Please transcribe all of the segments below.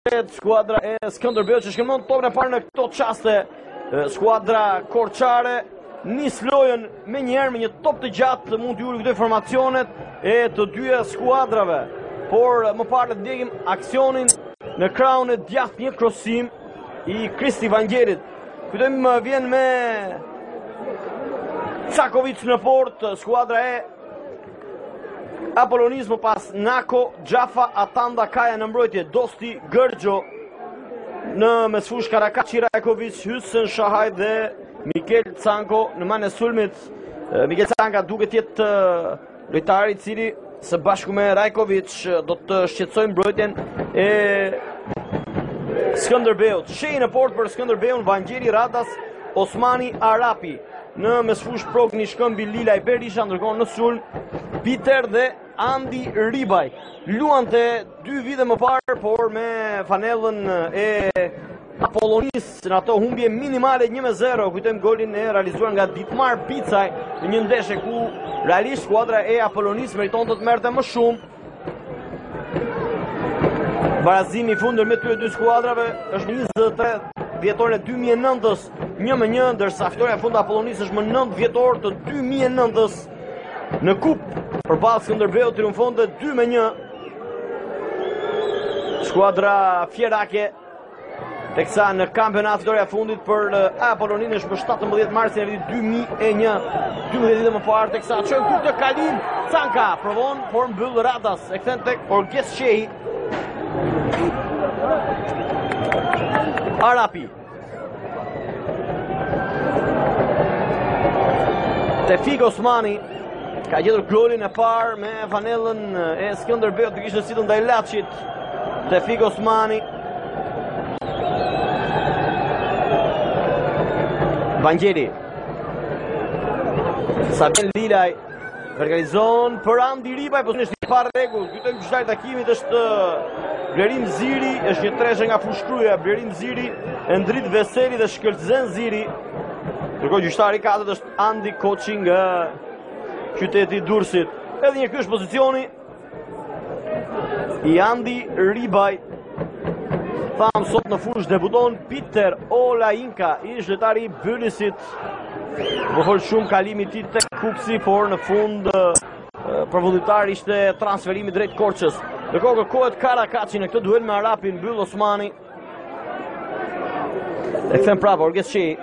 tretë skuadra e Skënderbeut që shkelmon topin e parë në këto çaste. Skuadra korçare nis lojën menjëherë me një top të gjatë mund t'ju rikujtoj formacionet e të dyja skuadrave. Por më parë le të ndjekim aksionin në krahun e djathtë një krosim i Kristi Vangjelit. Kujtojmë vjen me Cakovic në portë, skuadra e Apolonisë më pas Nako, Xhafa, Atanda, Kaja në mbrojtje, Dosti, Gërgjo në mesfushë Karakaçi, Rajkovic, Hysen Shahaj dhe Mikel Canko në majën e sulmit. Mikel Canka duket të jetë lojtari i cili së bashku me Rajkovic do të shqetësojë mbrojtjen e Skënderbeut. Shehi në portë për Skënderbeun, Vangjeli Radas, Osmani Arapi. Në mesfushë Progni Shkëmbi Lilaj Berisha ndërkohë në sulm Peter dhe Andi Ribaj. Luante dy vite më parë, por me fanellën e Apollonisë në ato humbje minimale 1-0, kujtojmë golin e realizuar nga Ditmar Bicaj në një ndeshje ku realisht skuadra e Apollonisë meritonte të merrte më shumë. Barazimi i fundit ndërmjet këtyre dy skuadrave është më 23 dhjetorin e 2009-ës, 1-1, ndërsa fitorja e fundit e Apollonisë është më 9 dhjetor të 2009-ës në kupë përballë Skënderbeut triumfonte 2-1. Skuadra fierake Teksa në kampionat fitorja e fundit për eh, Apoloninë është më 17 marsin e vitit 2001, 12 vite më parë teksa çon këtë kalim, Canka provon, por mbyll Radas, e kthen tek Orges Shehi. Arapi. Tefik Osmani ka gjetur golin e parë me fanellën e Skënderbeut të kishte sfidën ndaj Laçit. Tefik Osmani. Vangjeli. Sabien Lilaj vertikalizon për Andi Ribaj, po është i parregullt. Kujtojmë gjyqtari i takimit është uh, Blerim Ziri, është një treshe nga Fushë-Kruja, Blerim Ziri, Endrit Veseli dhe Shkëlzen Ziri. Ndërkohë gjyqtari i katërt është Andi Koçi nga qyteti i Durrësit. Edhe një ky është pozicioni I Andi Ribaj Thamë sot në fushë debuton Peter Olainka, ish lojtari i Bylisit. U fol shumë kalimi i tij tek Kukësi, por në fund përfundimtar ishte transferimi drejt Korçës. Ndërkohë kërkohet Karakaçi në këtë duel me Arapin, mbyll Osmani. E kthen prapë, Orges Shehi.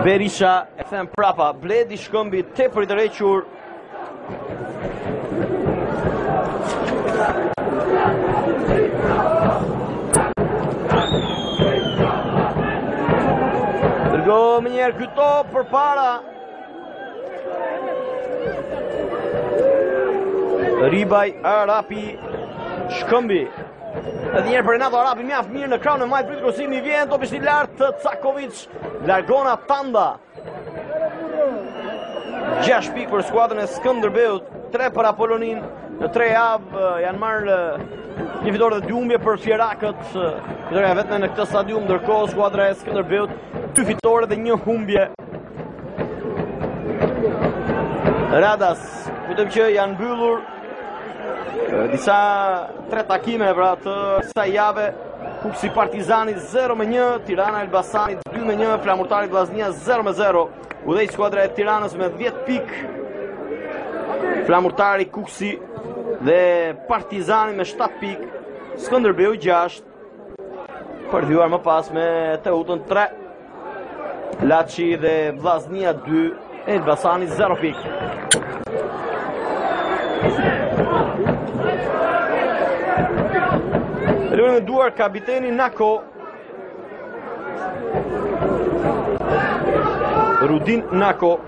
Berisha e kthen prapa, Bledi Shkëmbi tepër i tërhequr. Dërgo menjëherë ky top përpara. Ribaj, Arapi, Shkëmbi. Edhe një herë për Renato Arapi mjaft mirë në krahun e majtë prit krosimi vjen topi është i lartë Cakovic largon Atanda. 6 pikë për skuadrën e Skënderbeut, 3 për Apoloninë. Në 3 javë janë marrë një fitore dhe dy humbje për Fierakët. Fitorja e vetme në këtë stadium, ndërkohë skuadra e Skënderbeut dy fitore dhe një humbje. Radas, kujtojmë që janë mbyllur disa tre takime pra të kësaj jave Kukësi Partizani 0 me 1, Tirana Elbasani 2 me 1, Flamurtari Vllaznia 0 me 0. Udhëheq skuadra e Tiranës me 10 pikë. Flamurtari Kukësi dhe Partizani me 7 pikë. Skënderbeu 6. Për të vijuar më pas me Teutën 3. Laçi dhe Vllaznia 2, Elbasani 0 pikë. Luan me duar kapiteni Nako. Rudin Nako.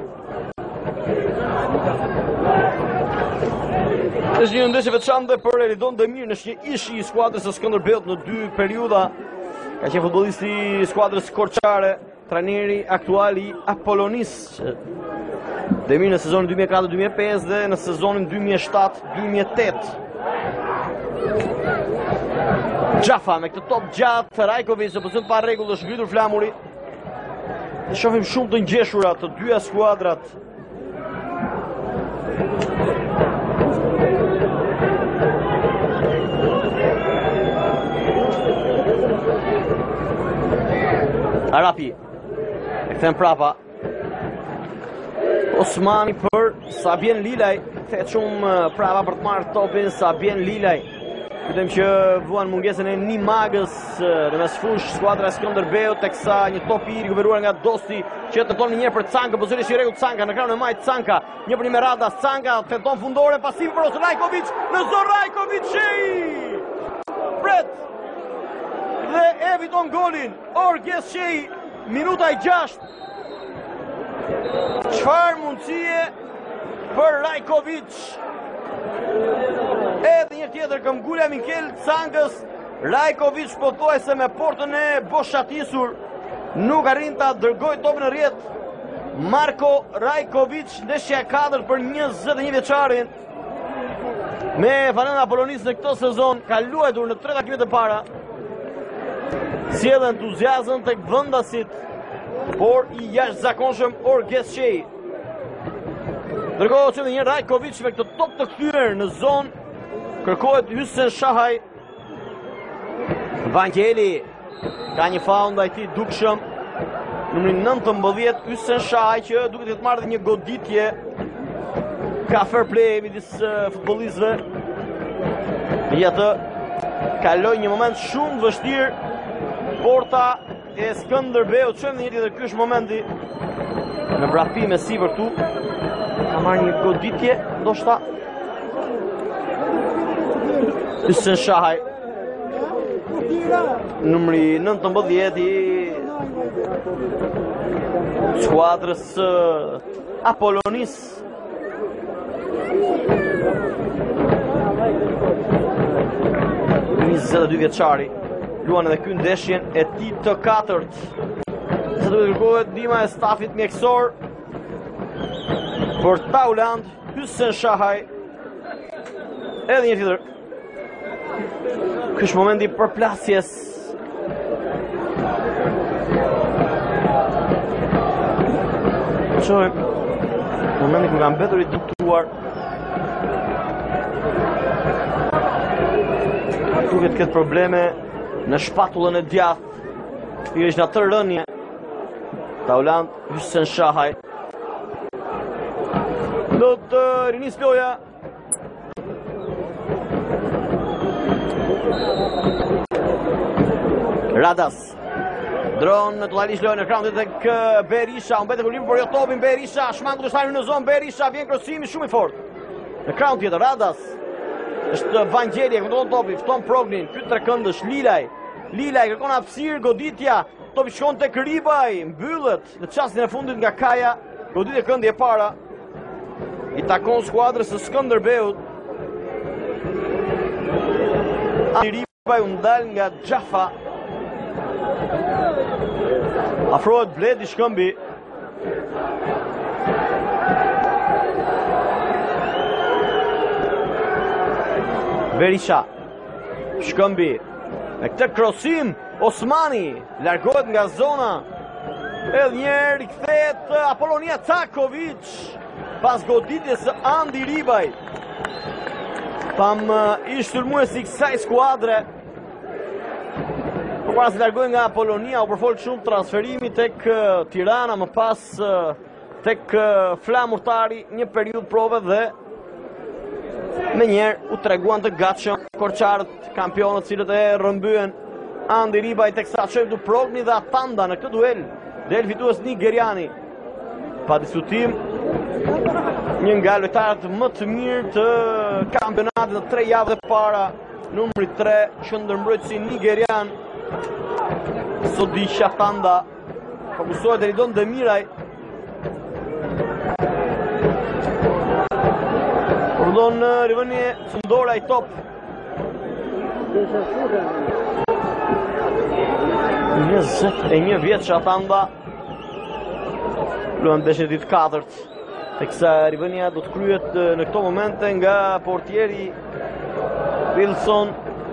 Është një ndeshje e veçantë për Eridon Demirin, është një ish i skuadrës së Skënderbeut në dy periudha. Ka qenë futbollist i skuadrës korçare, trajneri aktual i Apolonisë. Demir në sezonin 2004-2005 dhe në sezonin 2007-2008. Xhafa me këtë top gjatë, Rajkovic në pozicion të parregullt është ngritur flamuri. I shohim shumë të ngjeshura të dyja skuadrat. Arapi. E kthen prapa. Osmani për Sabien Lilaj, kthehet shumë eh, prapa për të marrë topin Sabien Lilaj. Kujtojmë që vuan mungesën e Nimagës eh, në mesfushë skuadra e Skënderbeut teksa një top i rikuperuar nga Dosti që tenton një herë për Cankën, pozicioni është i rregullt Canka në krahun e majtë Canka, një për një me Radas Canka tenton fundore pasim për Rajkovic në zonë Rajkovic. Pret dhe eviton golin. Orges Shehi, minuta e 6. Çfarë mundësie për Rajkovic? Edhe një tjetër këmbëngulja Mikel Cankës. Rajkovic pothuajse me portën e boshatisur nuk arrin ta dërgojë topin në rrjetë. Marko Rajkovic, ndeshja e katërt për 21 vjeçarin. Me fanellën e Apolonisë në këtë sezon ka luajtur në tre takimet e para. Sjell entuziazëm tek vendasit, por i jashtëzakonshëm Orges Shehi. Ndërkohë që një Rajkovic me këtë top të kthyer në zonë, kërkohet Hysen Shahaj. Vangjeli Ka një faull ndaj tij dukshëm. Numri 19 Hysen Shahaj që duket të ketë marrë dhe një goditje. Ka fair play midis eh, futbollistëve. Megjithatë kaloi një moment shumë të vështirë. Porta e Skënderbeut, shohim dhe një tjetër, ky është momenti. Në vrapim e sipër këtu. Ka marrë një goditje, ndoshta Hysen Shahaj. Numri 19 i skuadrës së Apolonisë. 22 vjeçari luan edhe ky ndeshjen e tij të katërt. Se duhet të kërkohet ndihma e stafit mjekësor për Taulant Hysen Shahaj. Edhe një tjetër Ky është momenti i përplasjes. Shohim momenti kur ka mbetur i dëmtuar. Duket të ketë probleme në shpatullën e djathtë. Pikërisht në atë rënie. Taulant Hysen Shahaj. Do të rinisë loja Radas Ndërron totalisht lojën në krahun tek Berisha, humbet ekuilibrin, por jo topin Berisha, shmang kundërshtarin në zonë Berisha, vjen krosimi shumë i fortë. Në krahun tjetër Radas. Është Vangjeli, e kontrollon topin, fton Prognin, ky trekëndësh Lilaj. Lilaj kërkon hapësirë, goditja, topi shkon tek Ribaj, mbyllet në çastin e fundit nga Kaja, goditje këndi e para. I takon skuadrës së Skënderbeut. Ribaj u ndal nga Xhafa. Afrohet Bledi Shkëmbi. Berisha. Shkëmbi. Me këtë krosim, Osmani largohet nga zona. Edhe një herë rikthehet Apolonia Cakovic pas goditjes së Andi Ribaj. Pamë ish sulmuesi i kësaj skuadre. Përpara se largohej nga Apolonia, u përfol shumë transferimi tek Tirana, më pas tek Flamurtari një periudhë prove dhe menjëherë u treguan të gatshëm korçarët kampionët të cilët e rrëmbyen Andi Ribaj teksa shohim këtu Progni dhe Atanda në këtë duel del fitues nigeriani pa diskutim një nga lojtarët më të mirë të kampionatit në tre javët e para numri 3 qendërmbrojtësi nigerian Sodiq Atanda Fokusohet Eridon Demiraj. Përfundon në rivënie fundore ai top. 21 vjeç Atanda. Luan ndeshjen e tij të katërt. Teksa rivënia do të kryhet në këto momente nga portieri Wilson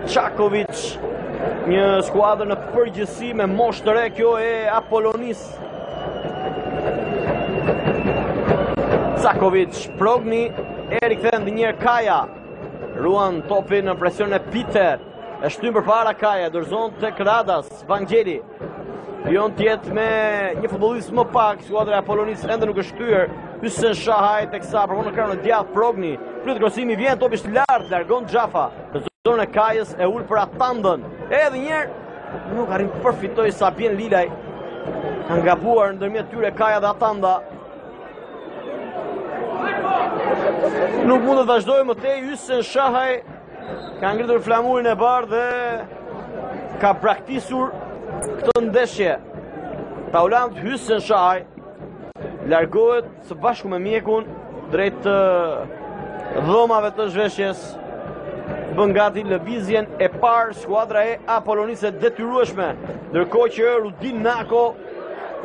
Çakovic, një skuadër në përgjithësi me moshë të re kjo e Apolonisë. Cakovic, Progni, e rikthen dhe njëherë Kaja. Ruan topin në presion e Peter. E shtyn përpara Kaja, dorëzon tek Radas, Vangjeli. Vijon të jetë me një futbollist më pak, skuadra e Apolonisë ende nuk është kthyer. Hysen Shahaj teksa provon në krahun e djathtë Progni. Pritet krosimi vjen topi është lart, largon Xhafa. Në zonën e Kajës e ul për Atandën. Edhe një herë nuk arrin të përfitojë Sabien Lilaj. Kanë gabuar ndërmjet tyre Kaja dhe Atanda. Nuk mund të vazhdojë më tej Hysen Shahaj ka ngritur flamurin e bardhë dhe ka braktisur këtë ndeshje. Taulant Hysen Shahaj largohet së bashku me mjekun drejt dhomave të zhveshjes bën gati lëvizjen e parë skuadra e Apolonisë e detyrueshme, ndërkohë që Rudin Nako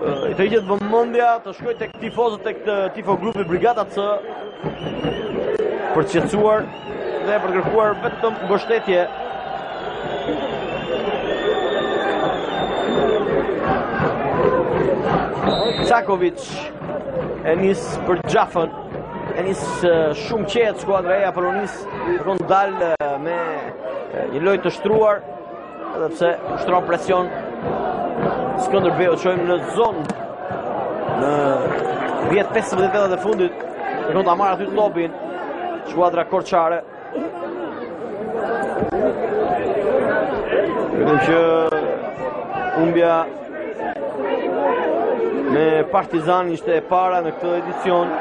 i tërhiqet vëmendja të shkojë tek tifozët tek tifo grupi Brigata C për të qetësuar dhe për të kërkuar vetëm mbështetje. Cakovic e nis për Xhafën, e nis shumë qetë skuadra e Apolonisë, kërkon të dalë me një lojë të shtruar, edhe pse ushtron presion Skënderbeu shohim në zonë në 10-15 metrat e fundit kërkon ta marrë aty topin skuadra korçare Vetëm që humbja me Partizan ishte e para në këtë edicion.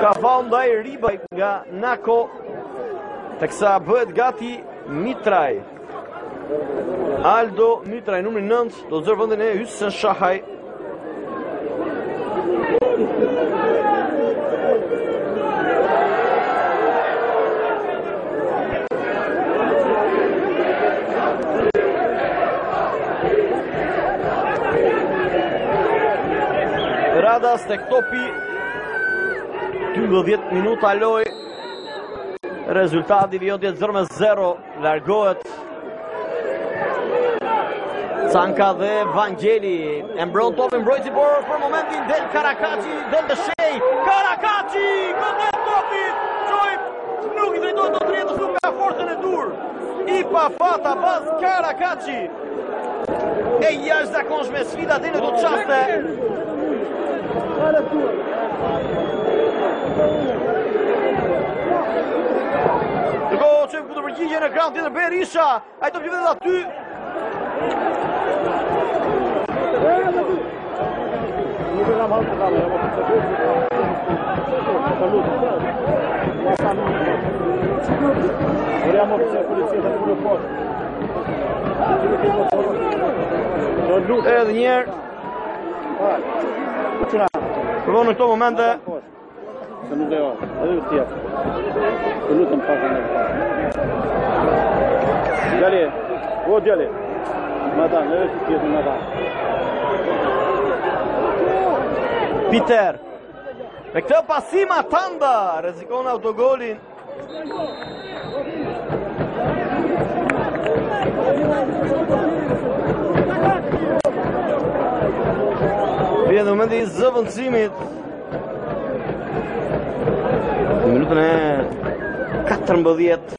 Ka faull ndaj Ribaj nga Nako, teksa bëhet gati Mitraj. Aldo Mitraj, numri 9, do të zërë vendin e Hysen Shahaj. Radas tek topi 12 minuta lojë. Rezultati vijon të jetë 0 me 0. Largohet Canka dhe Vangjeli e mbron topin mbrojtësi, por për momentin del Karakaçi, del të shej. Karakaçi, godet topin. Çoj nuk i drejtohet dot rrjetës, nuk ka forcën e duhur. I pafat Abaz Karakaçi. E jashtëzakonshme sfida deri në këto çaste. Ndërkohë që kundërpërgjigje në krahun tjetër Berisha, ai top që vetë aty. Edhe një herë. Provon në këto momente Se nuk lejohet, edhe ju tjerë. Të lutem pak në pak. Djali, o djali. Ma dan, edhe ju tjerë, ma dan. Peter. Me këtë pasim Atanda rrezikon autogolin. Vjen momenti i zëvendësimit. Në minutën e 14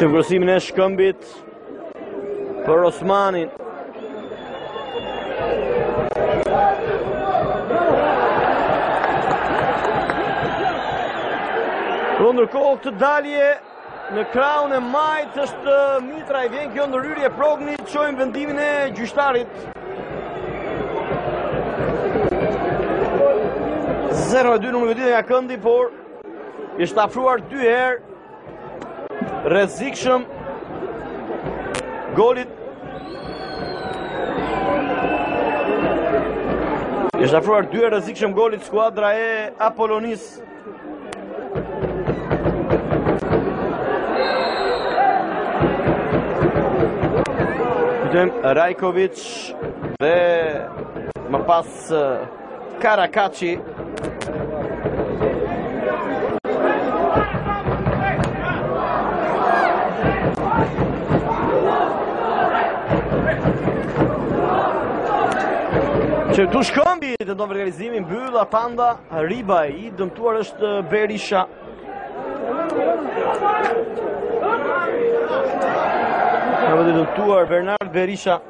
Shohim krosimin e Shkëmbit për Osmanin. Po ndërkohë këtë dalje Në krahun e majtë është Mitraj, vjen kjo ndërhyrje Progni, shohim vendimin e gjyqtarit. 0-2 numri goditje nga këndi, por është afruar dy herë rrezikshëm golit. Është afruar dy herë rrezikshëm golit skuadra e Apolonisë. Kujtojmë Rajkovic dhe më pas Karakaçi. Që këtu Shkëmbi tenton realizimin, mbyll Atanda, Ribaj, i dëmtuar është Berisha. I dëmtuar Bernard Berisha.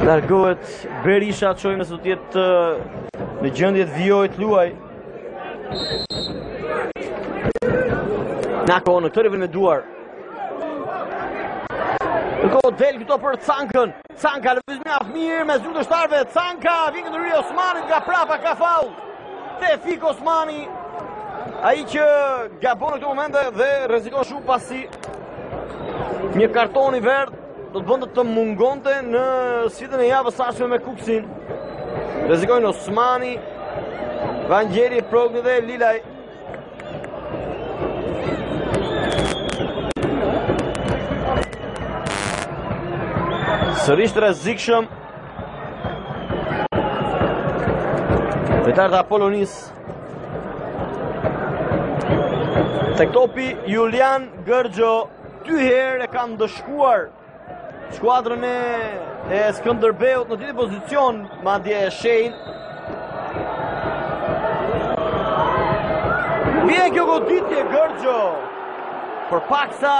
Largohet Berisha, shohim nëse do të jetë në gjendje të vijojë të luajë. Nako në këtë rivënie me duar. Ndërkohë del këtu për Cankën. Canka lëviz mjaft mirë mes dy kundërshtarëve. Canka vjen ndërhyrja e Osmanit nga prapa ka faull. Tefik Osmani, ai që gabon në këto momente dhe rrezikon shumë pasi një karton i verdhë do të bënte të mungonte në sfidën e javës së ardhshme me Kukësin. Rrezikojnë Osmani, Vangjeli, Progni dhe Lilaj. Sërish të rrezikshëm Lojtarët e Apolonisë Tek topi Julian Gërxho Dy herë e ka ndëshkuar Skuadrën e, e Skënderbeut në të njëjtin pozicion Madje e Shein Vjen kjo goditje Gërxho Për pak sa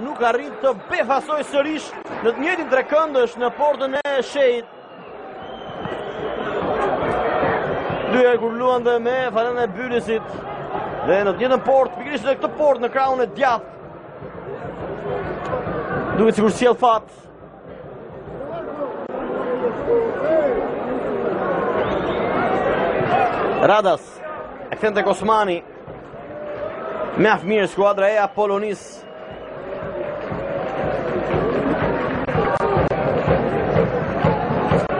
nuk arrin të befasojë sërish Në të njëjtin trekëndësh në portën e Sheit. Dy herë kur luante me fanellën e Bylisit dhe në të njëjtën portë, pikërisht në këtë portë në krahun e djathtë. Duket sikur sjell fat. Radas e kthen tek Osmani. Mjaft mirë skuadra e Apolonisë.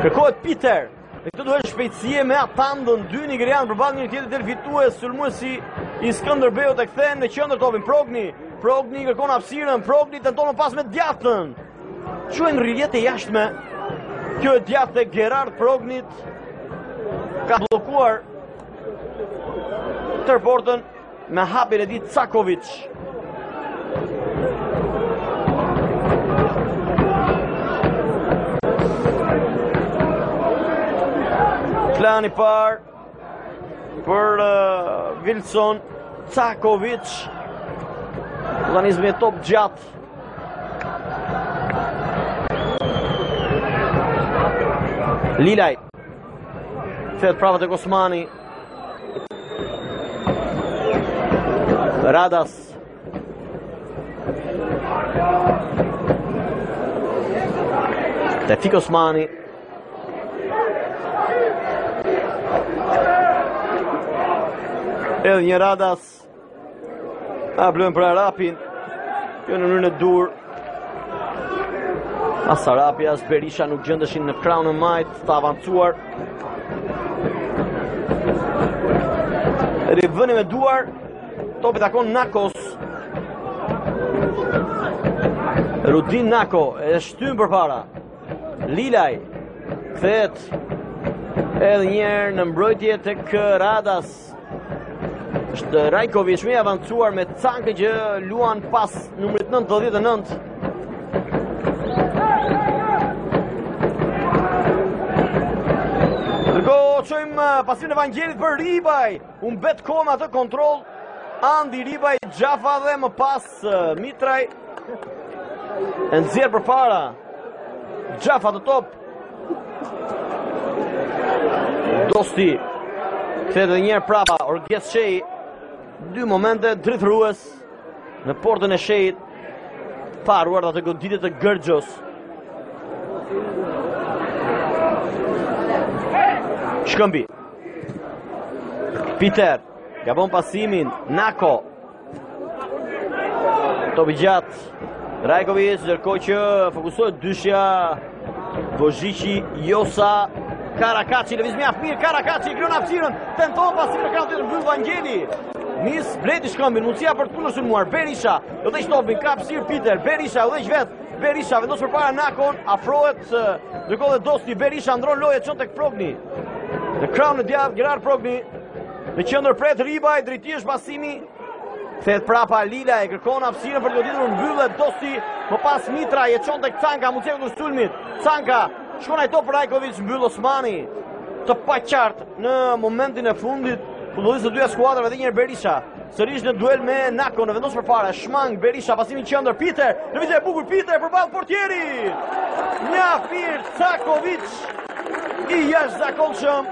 Kërkohet Peter. Në këtë duel shpejtësie me Atandën, dy nigerianë përballë njëri-tjetrit del fitues sulmuesi i Skënderbeut e kthen në qendër topin Progni. Progni kërkon hapësirën, Progni tenton më pas me të djathtën. Quhen rrjetë e jashtme. Kjo e djathtë e Gerard Prognit ka bllokuar tërë portën me hapin e tij Cakovic. Plani i parë për uh, Wilson Cakovic. Do ta nisë me top gjatë. Lilaj. Kthehet prapa tek Osmani. Radas. Tefik Osmani. Edhe një Radas. Aplojnë për Arapin. Jo në mënyrën e duhur. As Arapi, as Berisha nuk gjendeshin në krahun e majtë të avancuar. Rivënie me duar. Topi i takon Nakos. Rudin Nako e shtyn përpara. Lilaj kthehet edhe një herë në mbrojtje tek Radas. Është Rajkovic më i avancuar me Cankën që luan pas numrit 99. Ndërkohë shohim uh, pasimin e Vangjelit për Ribaj. Humbet kohë me atë kontroll. Andi Ribaj, Xhafa dhe më pas uh, Mitraj. E nxjerr përpara. Xhafa te topi. Dosti. Kthehet edhe një herë prapa. Orges Shehi. Dy momente drithërues në portën e Shehit. Pa harruar atë goditje të Gërxhos. Shkëmbi. Peter gabon pasimin, Nako. Topi gjatë. Rajkovic, ndërkohë që fokusohet dyshja Bozhiqi, Josa, Karakaçi, lëviz mjaft mirë, Karakaçi, krijon hapësirën, tenton pasimin në krahun tjetër, mbyll Vangjeli. Nis Bledi Shkëmbin, mundësia për të kundërsulmuar, Berisha, e udhëheq topin, ka hapësirë Peter, Berisha, udhëheq vetë, Berisha vendos përpara Nakon, afrohet ndërkohë dhe Dosti, Berisha ndron lojë çon tek Progni. Në krahun e djathtë Gerard Progni. Në qendër pret Ribaj, drejt tij është pasimi. Kthehet prapa Lila e kërkon hapësirën për të goditur, mbyllet Dosti, më pas Mitra e çon tek Canka, mundësia e kundërsulmit. Canka shkon ai top për Rajkovic, mbyll Osmani. Të paqartë në momentin e fundit, futbollistë të dyja skuadrave edhe një herë Berisha. Sërish në duel me Nakon, e vendos përpara, shmang Berisha, pasimi në qendër, Peter, lëvizje e bukur Peter përballë portierit. Mjaft mirë Cakovic i jashtëzakonshëm.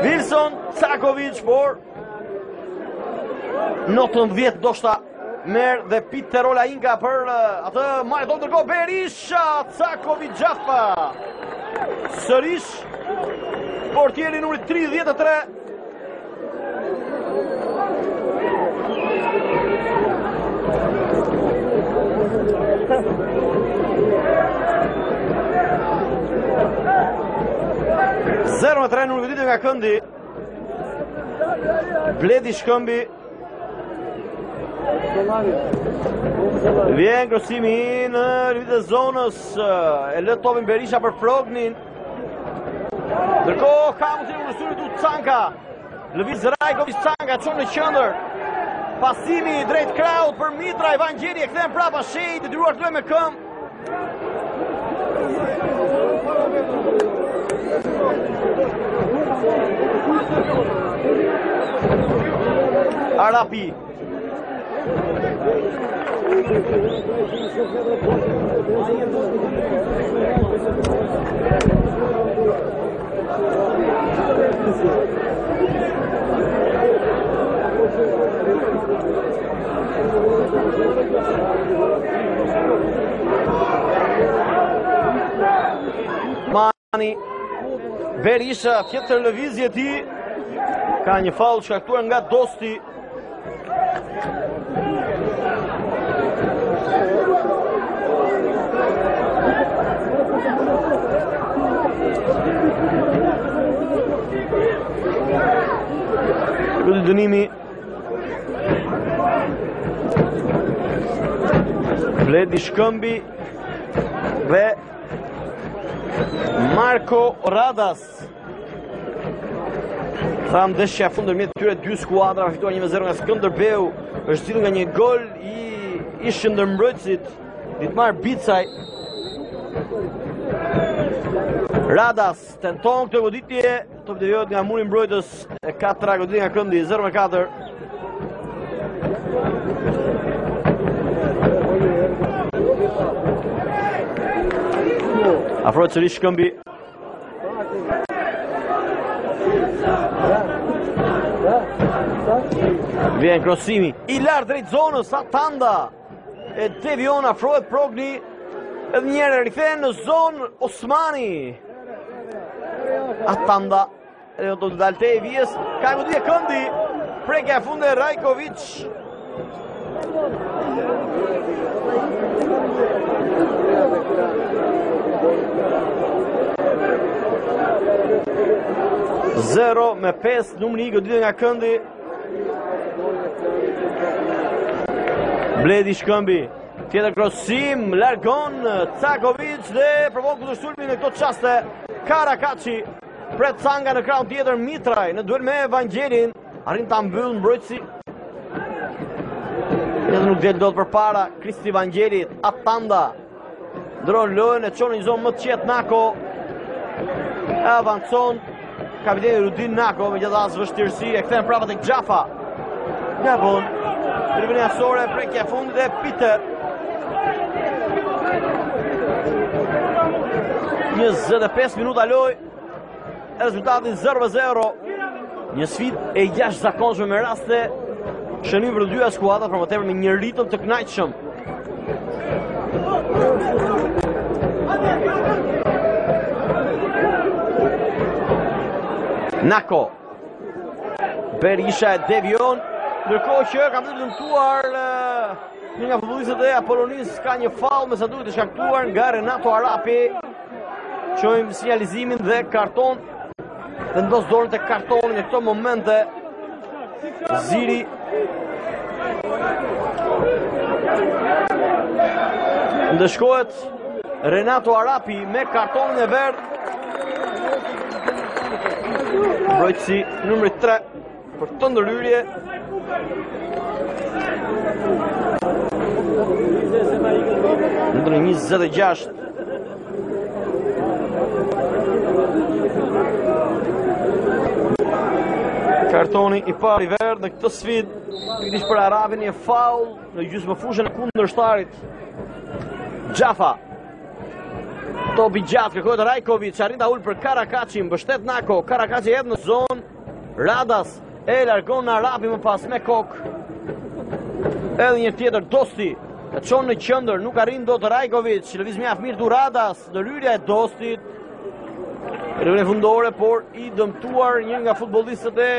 Wilson Cakovic, por notën 10 ndoshta merr dhe Peter Olainka për eh, atë marrë do ndërkohë Berisha Cakovic Xhafa. Sërish portieri numri 33 Zero me tre në goditje nga këndi Bledi Shkëmbi Vjen krosimi në limitet e zonës E lë topin Berisha për Prognin Ndërkohë ka mundësi kundërsulmi tu Canka. Lëviz Rajkovic Canka çon në qendër. Pasimi drejt krahut për Mitra, Vangjeli e kthen prapa Shej, detyruar të luajë me këmbë. Arapi Mani Berisha, tjetër lëvizje e tij Ka një faull shkaktuar nga Dosti Këtë dënimi Bledi Shkëmbi dhe Marko Radas. Thamë ndeshja e fundit ndërmjet këtyre dy skuadrave fituar 1-0 nga Skënderbeu, është zgjidhur nga një gol i ish qendërmbrojtësit Ditmar Bicaj. Radas tenton këtë goditje, topi devijohet nga muri mbrojtës e katra goditje nga këndi 0-4. Afrohet sërish Shkëmbi. Vjen krosimi i lartë drejt zonës, Atanda e devijon, afrohet Progni edhe një herë rikthen në zonë Osmani. Atanda E do të dalë tej vijës, ka goditje këndi, prekja e fundit e Rajkovic. Zero me 5, numri i goditje nga këndi. Bledi Shkëmbi, tjetër krosim, largon Cakovic dhe provon kundërsulmin në këto çaste. Karakaçi Pret Canga në krahun tjetër Mitraj në duel me Vangjelin, arrin ta mbyllë mbrojtësi. Edhe nuk del dot përpara Kristi Vangjeli, Atanda. Ndërron lojën e çon në një zonë më të qetë Nako. E avancon kapiteni Rudin Nako, megjithatë as vështirësi, e kthen prapa tek Xhafa. Gabon. Tribuna anësore, prekja e fundit e Peter. 25 minuta lojë. Rezultati 0-0. Një sfidë e jashtëzakonshme me raste shënimi për të dyja skuadrat, për më tepër me një ritëm të kënaqshëm. Nako. Berisha e devion, ndërkohë që ka mbetur dëmtuar një nga futbollistët e Apolonisë ka një faull me sa duket të shkaktuar nga Renato Arapi. Shohim sinjalizimin dhe karton. Vendos dorën te kartoni në këto momente. Ziri Ndëshkohet Renato Arapi me kartonin e verdhë. Mbrojtësi numri 3 për këtë ndërhyrje. Në 26 Kartoni i parë i verdhë në këtë sfidë, pikërisht për Arapin një faull në gjysmëfushën e kundërshtarit. Xhafa. Topi gjatë, kërkohet Rajkovic, arrin ta ulë për Karakaçin, mbështet Nako, Karakaçi hedh në zonë, Radas e largon Arapi më pas me kokë. Edhe një tjetër Dosti, e çon në qendër, nuk arrin dot Rajkovic, lëviz mjaft mirë këtu Radas, ndërhyrja e Dostit. Rënë fundore, por i dëmtuar një nga futbollistët e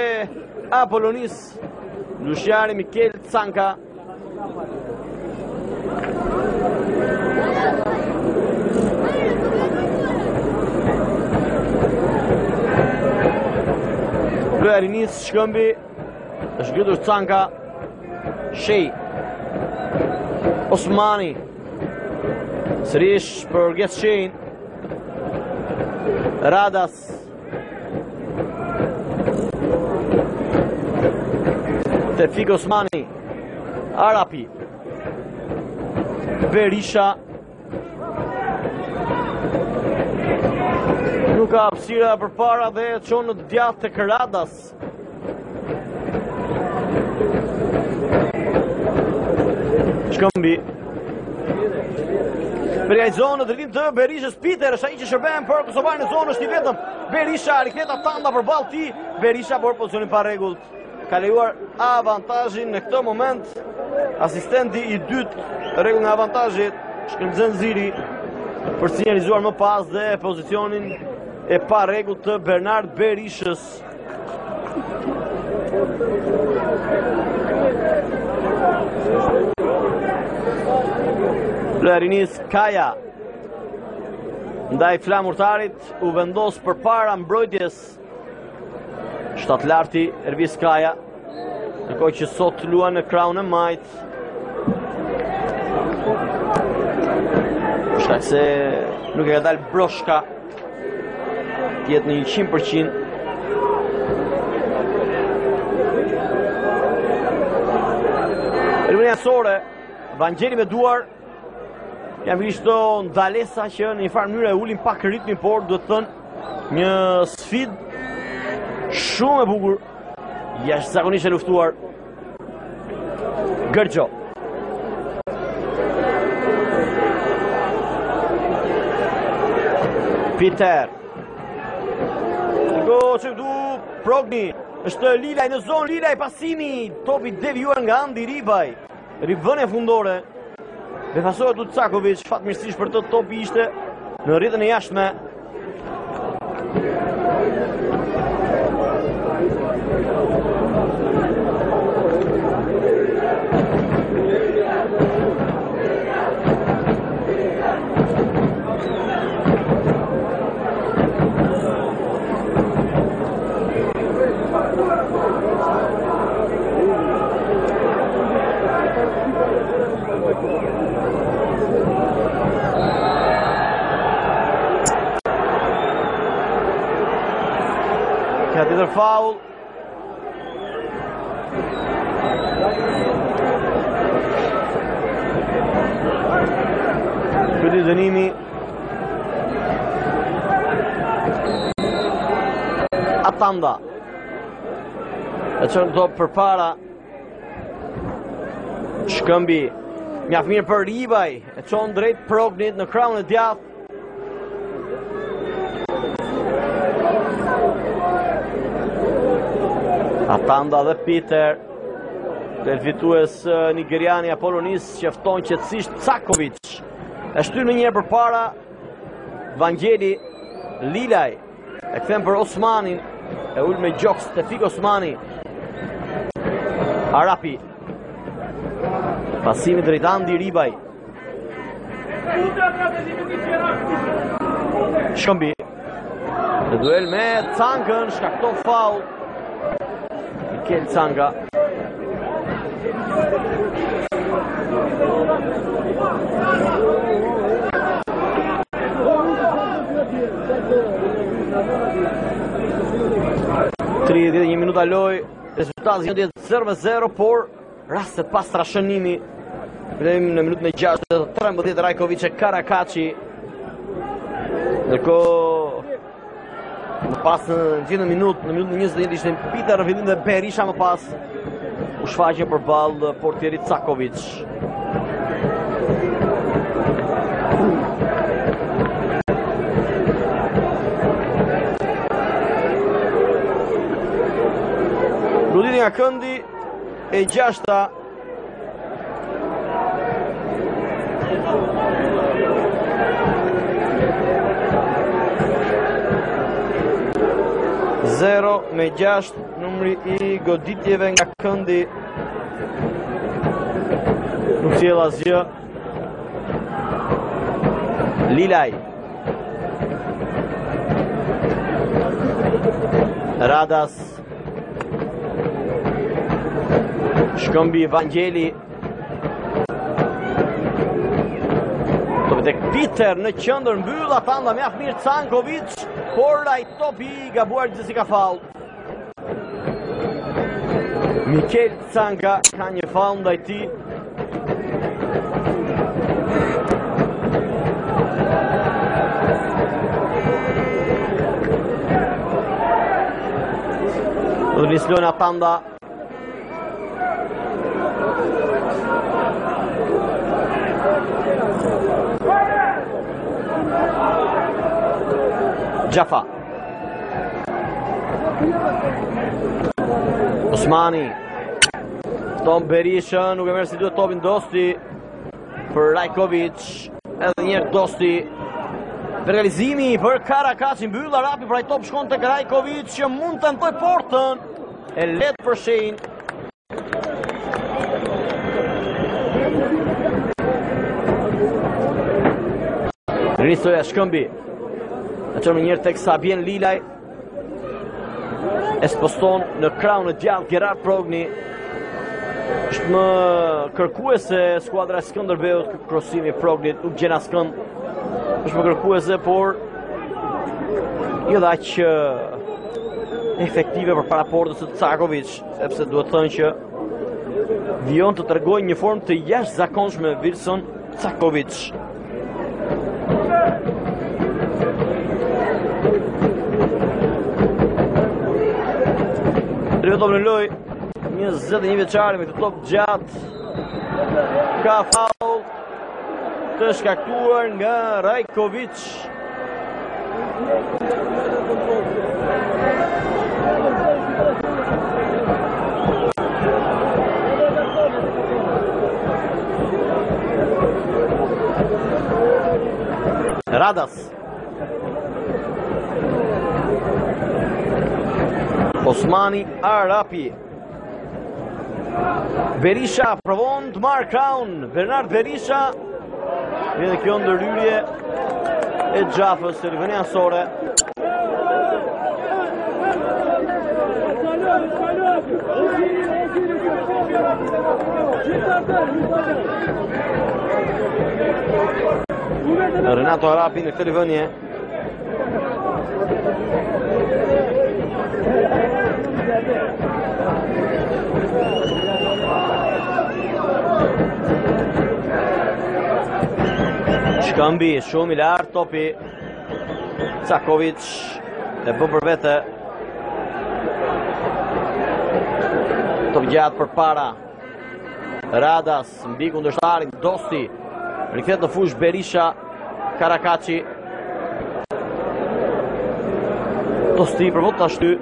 Apolonisë, Lushnjari Mikel Canka. Loja rinis Shkëmbi është ngritur Canka Shej Osmani Sërish për Orges Shejn Radas Tefik Osmani Arapi Berisha Nuk ka hapësira përpara dhe e çon në të djathtë tek Radas Shkëmbi. Për zonë në drejtim të Berishës Peter është ai që shërben për Kosovarin në zonë është i vetëm. Berisha rikthehet Atanda përballë tij. Berisha por pozicioni i parregullt. Ka lejuar avantazhin në këtë moment. Asistenti i dytë rregullin e avantazhit, Shkëlzen Ziri për të sinjalizuar më pas dhe pozicionin e parregullt të Bernard Berishës. Loja rinis Kaja Ndaj Flamurtarit u vendos përpara mbrojtjes Shtatlarti Ervis Kaja Ndërkohë që sot luan në krahun e majtë Për shkak se nuk e ka dalë Broshka Të jetë në 100%. Rivënia sore, Vangjeli me duar, janë pikërisht këto ndalesa që në një farë mënyre e ulin pak ritmin, por duhet thënë një sfidë shumë e bukur, jashtëzakonisht e luftuar. Gërgjo. Peter. Go, që këtu Progni. Është Lilaj në zonë, Lilaj pasimi. Topi devijuar nga Andi Ribaj. Rivënie fundore. Befasohet Cakovic, fatmirësisht për të topi ishte në rrjetën e jashtme. Ka tjetër faull. Këtij dënimi Atanda E çon top përpara Shkëmbi Mjaft mirë për Ribaj E çon drejt Prognit në krahun e djathtë Atanda dhe Peter Del fitues nigeriani i Apolonisë që fton qetësisht Cakovic E shtyn menjëherë përpara Vangjeli Lilaj E kthen për Osmanin. E ul me gjoks Tefik Osmani. Arapi. Pasimi drejt Andi Ribaj. Shkëmbi. Në duel me Cankën, shkakton faull. Mikel Canka. 31 minuta lojë, rezultati vijon të jetë 0-0, por raste të pastra shënimi. Vlejmë në minutën e 6 dhe 13 Rajkovic e Karakaçi. Ndërkohë më pas në gjithë minutë, në minutën e 21 ishte Peter në fillim dhe Berisha më pas u shfaqën përballë portierit Cakovic. Goditje nga këndi e gjashta Zero me gjashtë numri i goditjeve nga këndi nuk sjell asgjë Lilaj Radas Shkëmbi Vangjeli Topi tek Peter në qendër mbyll Atanda mjaft mirë Cankovic Por ai top i gabuar gjithsesi ka faull Mikel Canka ka një faull ndaj tij Do të nisë lojën Atanda. Xhafa. Osmani. Tom Berisha nuk e merr si duhet topin Dosti për Rajkovic. Edhe një herë Dosti. Realizimi për Karakaçin mbyll Arapi por ai top shkon tek Rajkovic që mund të tentojë portën. E lehtë për Shein. Risoja Shkëmbi. E çon menjëherë tek Sabien Lilaj. E sposton në krahun e djathtë Gerard Progni. Është më kërkuese skuadra e Skënderbeut, ky krosimi i Prognit nuk gjen askënd. Është më kërkuese, por jo dhe aq efektive përpara portës së Cakovic, sepse duhet thënë që vijon të tregojë një formë të jashtëzakonshme Wilson Cakovic. Rive topin në lojë, 21 vjeçari me këtë top gjatë, ka faull të shkaktuar nga Rajkovic. Radas. Osmani Arapi. Berisha provon të marrë krahun. Bernard Berisha. Dhe kjo ndërhyrje e Xhafës, rivënie anësore. Renato Arapi në këtë rivënie. Shkëmbi, shumë i lartë topi. Cakovic e bën për vete. Top gjatë përpara. Radas mbi kundërshtarin Dosti. Rikthehet në fushë Berisha Karakaçi. Dosti provon ta shtyjë.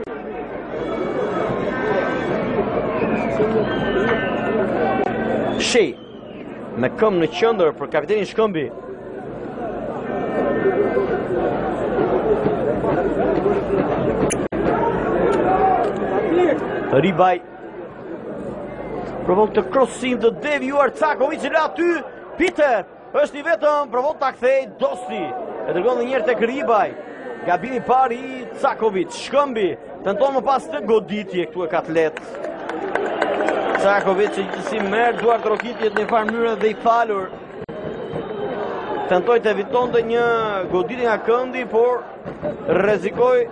Shej me këmbë në qendër për kapitenin Shkëmbi. Ribaj Provon këtë krosim të devijuar Cakovic e la aty Peter Është i vetëm, provon ta kthejë Dosti. E dërgon dhe njëherë tek Ribaj. Gabimi i parë i Cakovic. Shkëmbi tenton më pas këtë goditje këtu e ka të lehtë. Cakovic që gjithsesi merr duartrokitjet në një farë mënyre dhe i falur. Tentoi të evitonte një goditje nga këndi, por rrezikoi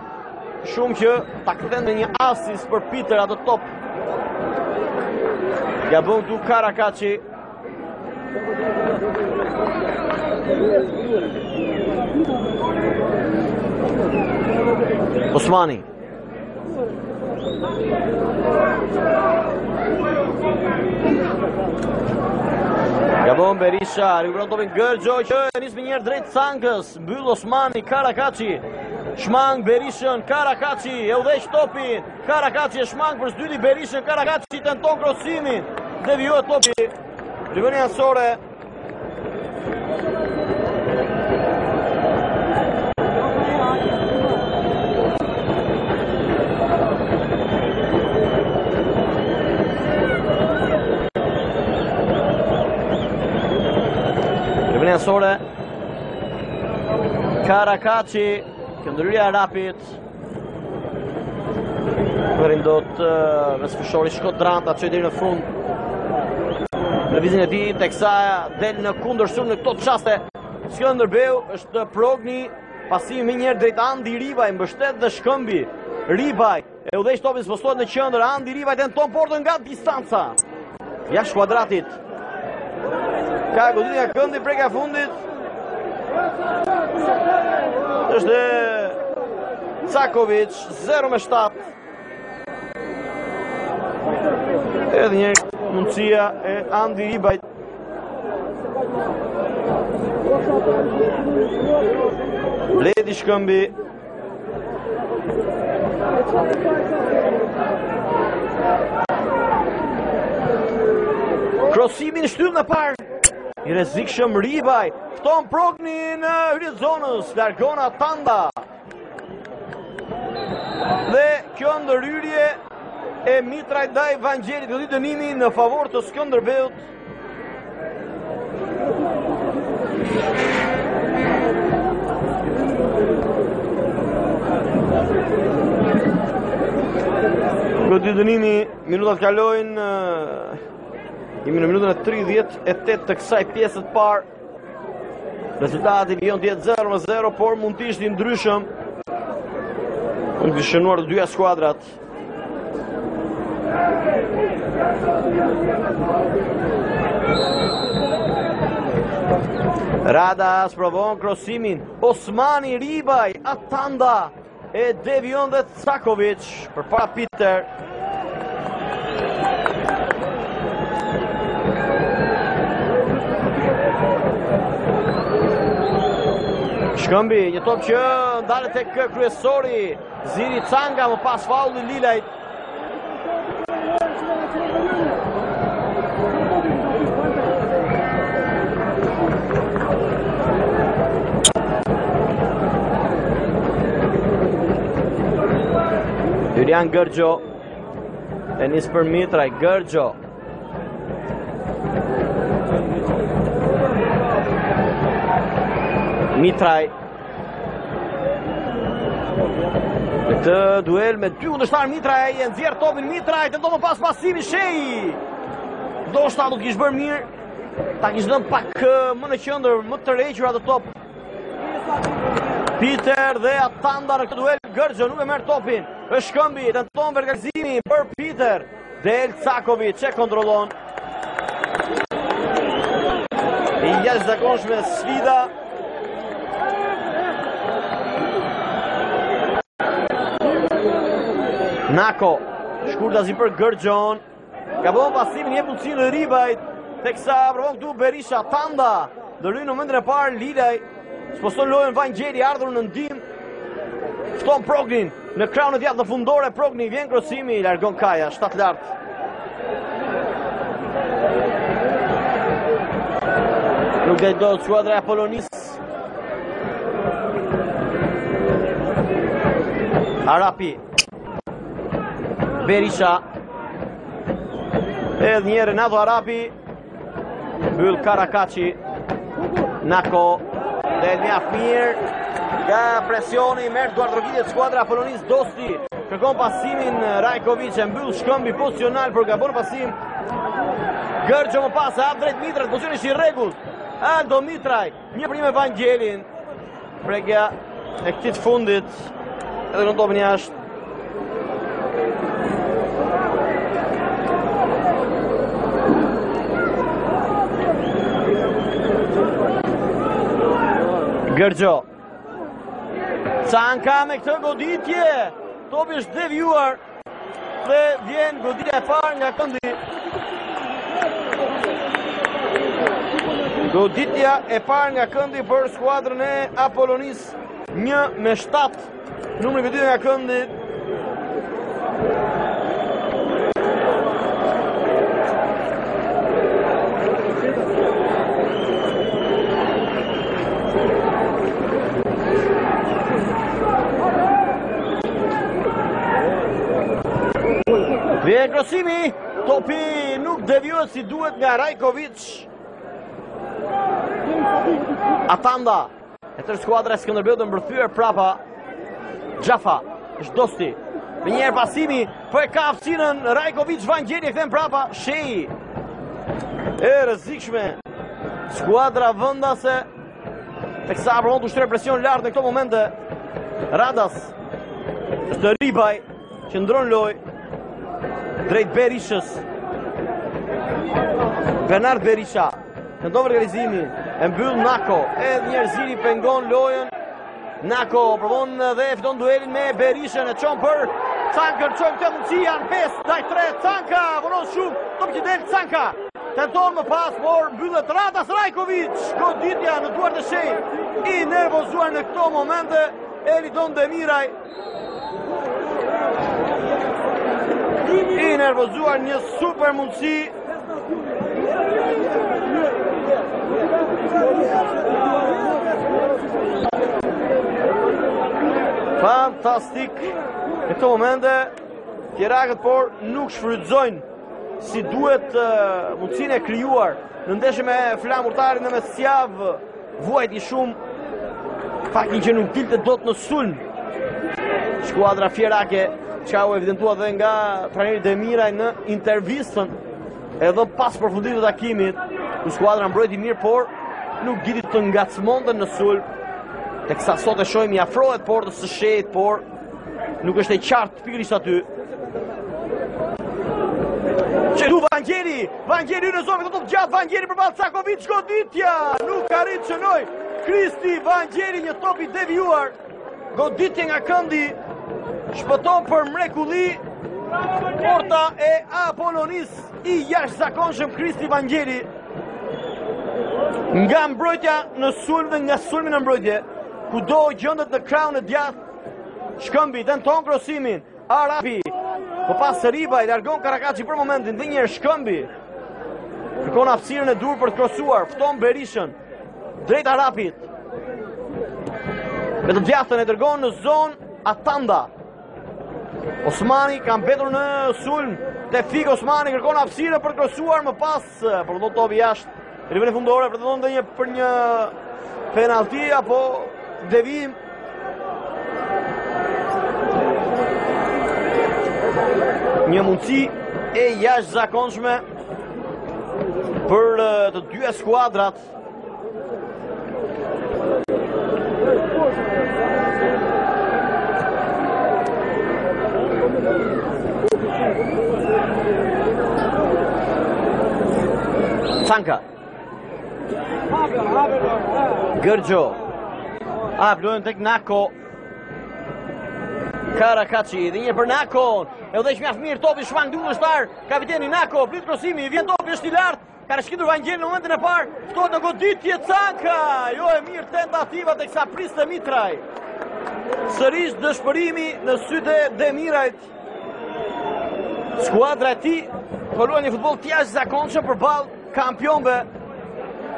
shumë që ta kthente një asist për Peter atë top. Gabon këtu Karakaçi. Osmani. Gabon Berisha, rikuperon topin Gërxho që e nis menjëherë drejt Cankës, mbyll Osmani, Karakaçi, shmang Berishën, Karakaçi, e udhëheq topin, Karakaçi e shmang për së dyti Berishën, Karakaçi tenton krosimin, devijohet topi, rivënie anësore. Rivënie anësore. Karakaçi, kjo ndërhyrje e Arapit, Arrin dot mesfushori shkodran ta çojë deri në fund. Lëvizjen e tij teksa del në kundërsulm në këto çaste. Skënderbeu është Progni, pasimi menjëherë drejt Andi Ribaj, mbështet dhe Shkëmbi. Ribaj e udhëheq topin, spostohet në qendër. Andi Ribaj tenton portën nga distanca. Jashtë kuadratit. Ka goditje nga këndi prekja e fundit. Është Cakovic 0 me 7. Edhe një mundësia e Andi Ribajt. Bledi Shkëmbi Krosimi në shtyllën e parë. I rrezikshëm Ribaj. Fton Progni në hyrje të zonës. Largon Atanda. Dhe kjo ndërhyrje e Mitrajt ndaj Vangjelit. Goditje dënimi në favor të Skënderbeut. Goditje dënimi, minutat kalojnë, jemi në minutën e 38 të kësaj pjese të parë. Rezultati vijon të jetë 0-0, por mund të ishte i ndryshëm. Mund të shënuar të dyja skuadrat. Radas provon krosimin Osmani Ribaj Atanda e devijon dhe Cakovic përpara Peter Shkëmbi, një top që ndalet tek kryesori Ziri Canga më pas faulli i Lilajt. Julian Gërxho e nis për Mitraj, Gërxho Mitraj Në këtë duel me dy kundërshtarë Mitraj e nxjerr topin Mitraj, tenton më pas pasimi Shehi. Ndoshta do të kish bërë mirë ta kish dhënë pak më në qendër, më të tërhequr atë top. Peter dhe Atanda në këtë duel, Gërxho nuk e merr topin. Është Shkëmbi, tenton vertikalizimin për Peter. Del Cakovic e kontrollon. E jashtëzakonshme sfida. Nako, shkurtazi për Gërxhon. Gabon pasimin, jep mundësinë Ribajt. Teksa provon këtu Berisha, Tanda. Ndërhyn në momentin e parë Lilaj. Sposton lojën Vangjeli, ardhur në ndihmë. Fton Prognin në krahun e djathtë në fundore Progni vjen krosimi, largon Kaja, shtatlartë. Nuk del dot skuadra e Apolonisë. Arapi. Berisha. Edhe një herë Renato Arapi. Mbyll Karakaçi. Nako. Del mjaft mirë. Nga presioni merr duartrokitjet skuadra e Apolonisë Dosti. Kërkon pasimin Rajkovic e mbyll Shkëmbi pozicional por gabon pasim. Gërxho më pas e hap drejt Mitrajt, pozicioni është i rregullt. Aldo Mitraj, një për një me Vangjelin. Prekja e këtij të fundit edhe në topin jashtë. Gërxho. Canka me këtë goditje. Topi është devijuar dhe vjen goditja e parë nga këndi. Goditja e parë nga këndi për skuadrën e Apolonisë 1 me 7. Numri i goditjeve nga këndi Vjen krosimi, topi nuk devijohet si duhet nga Rajkovic. Atanda, e tërë skuadra e Skënderbeut e mbërthyer prapa. Xhafa, është Dosti. Me një herë pasimi, po e ka hapësirën Rajkovic Vangjeli e kthen prapa, Shehi. E rrezikshme. Skuadra vendase Teksa provon të ushtrojë presion lart në këto momente Radas Është Ribaj Që ndërron lojë Drejt Berishës Bernard Berisha Tenton realizimin E mbyll Nako Edhe një herë Ziri pengon lojën Nako provon dhe fiton duelin me Berishën e çon për Cankën, çon këtë mundësi janë 5 ndaj 3 Canka, vonon shumë, topi që del Canka. Tenton më pas, por mbyllet Radas Rajkovic, goditja në duart e Shehit. I nervozuar në këto momente Elidon Demiraj. I nervozuar një super mundësi Fantastik Në këto momente Fierakët por nuk shfrytëzojnë Si duhet mundësinë e krijuar Në ndeshje me Flamurtarin në mesjavë Vuajti shumë Faktin që nuk dilte dot në sulm Skuadra fierake Çka u evidentua dhe nga trajneri Demiraj në intervistën Edhe pas përfundimit të takimit Ku skuadra mbrojti mirë por Nuk diti të ngacmonte në sulm Teksa sot e shohim i afrohet portës së Shehit Por nuk është e qartë pikërisht aty Çelu Vangjeli, Vangjeli në zonë, top gjatë, Vangjeli përballë Cakovic, goditja, nuk arrin të shënojë, Kristi Vangjeli një top i devijuar, goditje nga këndi, shpëton për mrekulli, porta e Apolonisë i jashtëzakonshëm Kristi Vangjeli, nga mbrojtja në sulm dhe nga sulmi në mbrojtje, kudo gjendet në krahun e djathtë, Shkëmbi, tenton krosimin, Arapi, po pas Ribaj, largon Karakaçi për momentin, dhe njëherë Shkëmbi, kërkon hapësirën e duhur për të krosuar, fton Berishën, drejt Arapit, me të djathtën e dërgon në zonë Atanda, Osmani ka mbetur në sulm, Tefik Osmani kërkon hapësirën për të krosuar, më pas, përfundon topi jashtë, rivënie fundore, pretendon dhe një për një penalti apo devijim Një mundësi e jashtëzakonshme për të dyja skuadrat. Canka. Gërxho. Hap lojën tek Nako. Karakaçi dhe një për Nako. E udhëheq mjaft mirë topi shmang dy kundërshtarë. Kapiteni Nako, prit krosimi, vjen topi është i lartë. Ka rrëshqitur Vangjeli në momentin e parë. Ftohet në goditje Canka. Jo e mirë tentativa teksa priste Mitraj. Sërish dëshpërimi në sytë e Demirajt. Skuadra e tij po luan një futboll të jashtëzakonshëm përballë kampionëve.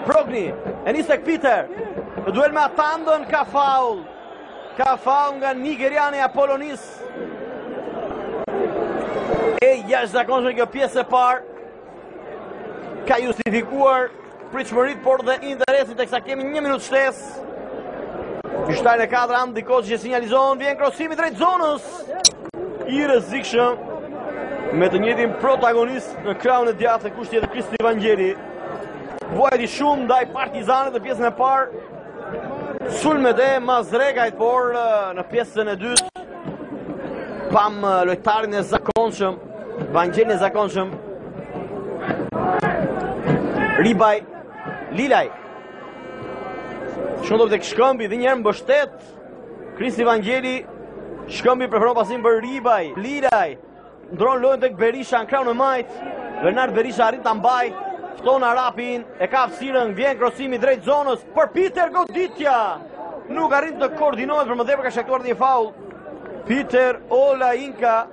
Progni, e nis tek Peter. Në duel me Atandën ka faull. Ka faull nga nigeriani i Apolonisë. E jashtëzakonshme kjo pjesë e parë. Ka justifikuar pritshmëritë, por dhe interesin teksa kemi një minutë shtesë. Gjyqtarin e 4 Andi Koçi që sinjalizon, vjen krosimi drejt zonës. I rrezikshëm me të njëjtin protagonist në krahun e djathtë, kush tjetër Kristi Vangjeli. Vuajti shumë ndaj Partizanit në pjesën e parë. Sulmet e Mazrekajt, por në pjesën e dytë pamë lojtarin e zakonshëm, Vangjelin e zakonshëm. Ribaj, Lilaj. Shkon tek Shkëmbi dhe njëherë mbështet Kristi Vangjeli. Shkëmbi preferon pasim për Ribaj, Lilaj. Ndërron lojën tek Berisha në krahun e majtë. Bernard Berisha arrin ta mbajë. Fton Arapin, e ka hapësirën, vjen krosimi drejt zonës për Peter goditja. Nuk arrin të koordinohet për më tepër ka shkaktuar një faull. Peter Olayinka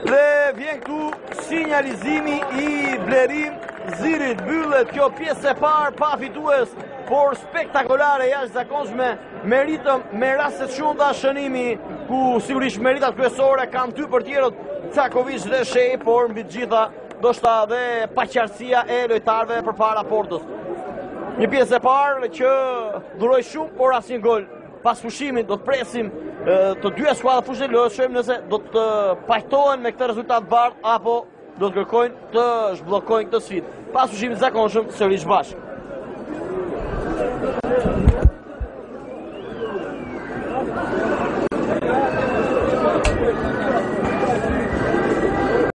Dhe vjen këtu sinjalizimi i Blerim Zirit. Mbyllet kjo pjesë e parë pa fitues, por spektakolare jashtëzakonshme me ritëm, me raste të shumta shënimi, ku sigurisht meritat kryesore kanë dy portierët Cakovic dhe Shej, por mbi të gjitha ndoshta dhe paqartësia e lojtarëve përpara portës. Një pjesë e parë që dhuroi shumë, por asnjë gol. Pas pushimit do të presim të dyja skuadrat fushën e lojës, shohim nëse do të pajtohen me këtë rezultat të bardhë apo do të kërkojnë të zhbllokojnë këtë sfidë. Pas pushimit të zakonshëm sërish bashkë.